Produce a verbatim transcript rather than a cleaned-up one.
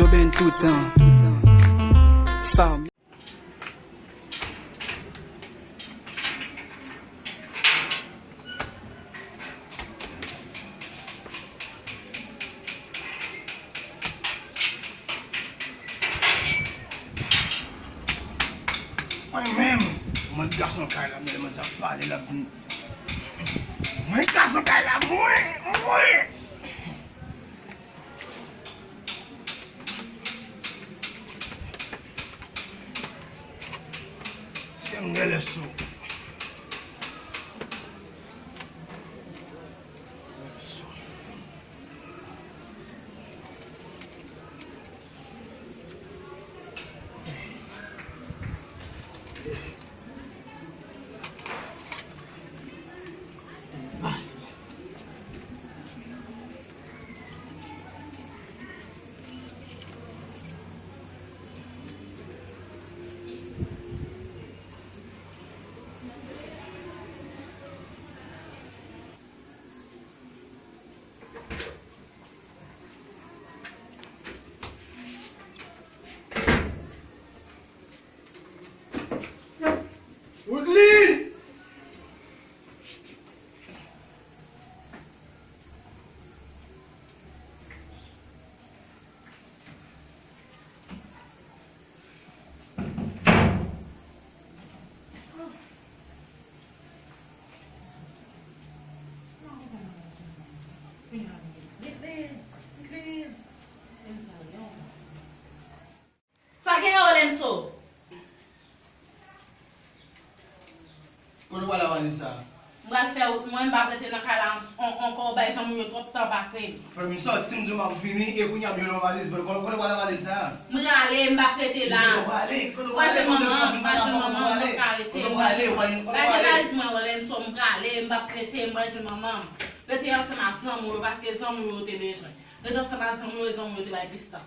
Joben toutan. Fam. Mwen menm, mwen gason kay la, mwen sa pale la, di, mwen gason kay la, mwen, mwen. Èske m genlè sou? Woodly! Sa gen Olenso? Kote w pral avè valiz sa a? M pral fè wout mwen, m p ap rete nan kay la an-, an-, ankò, bay zanmi w yo twòp tan pase m. Frè m, m sòti, m di w m ap vini, e kounye a m jwenn yon valiz, men kote, kote w pral avè valiz sa a? M prale, m p ap rete la. Kote w prale? Kote w prale? Kote w prale? Kote w prale? Kote w prale? Lage valiz mwen, Olenso, m prale, m p ap rete, m pral jwenn manman m. Rete ansanm ak zanmi w yo, paske zanmi w yo te bezwen. Rete ansanm ak zanmi w yo, zanmi w yo te bay plis tan.